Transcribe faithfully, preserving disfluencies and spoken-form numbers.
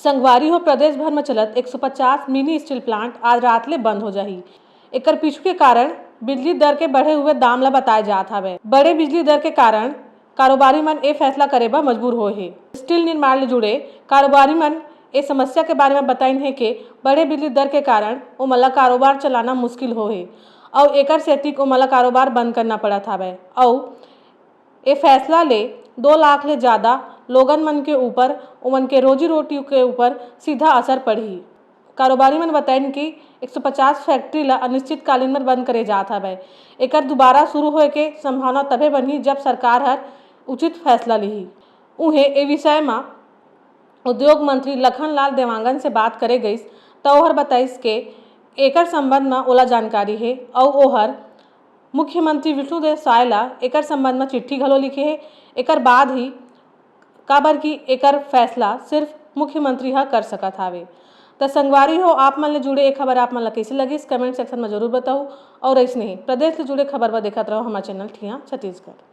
संगवारी हो, प्रदेश भर म चलत एक सौ पचास मिनी स्टील प्लांट आज रात ले बंद हो जाही। एकर पीछू के कारण बिजली दर के बढ़े हुए दाम ला बताए जात हवय। बड़े बिजली दर के कारण कारोबारी मन ए फैसला करे बर मजबूर होए हे। स्टील निर्माण ले जुड़े कारोबारी मन ए समस्या के बारे म बताइन हे के बड़े बिजली दर के कारण ओमन ला कारोबार चलाना मुश्किल होए हे, अउ एकर सेती ओमन ला कारोबार बंद करना पड़त हवय, अउ ए फैसला ले दो लाख ले ज्यादा लोगन मन के ऊपर, ओमन के रोजी रोटी के ऊपर सीधा असर पड़ही। कारोबारी मन बताइन कि एक सौ पचास फैक्ट्री ला अनिश्चितकालीन बर बंद करे जात हवय। एकर दोबारा शुरू होए के संभावना तभे बनही, जब सरकार हर उचित फैसला लिही। उहें, ए विषय म उद्योग मंत्री लखन लाल देवांगन से बात करे गइस, त ओहर बताइस के एकर संबंध म ओला जानकारी हे, अउ ओहर मुख्यमंत्री विष्णुदेव साय ला एकर संबंध म चिट्ठी घलो लिखे हे। एकर बाद ही, काबर कि एकर फैसला सिर्फ मुख्यमंत्री ह कर सकत हावे। त संगवारी हो, आप मन ले जुड़े ए खबर आप मन ला कइसे लगिस, कमेंट सेक्शन म जरूर बताहू। अउ अइसने ही प्रदेश ले जुड़े खबर बर देखत रहो हमर चैनल ठिया छत्तीसगढ़।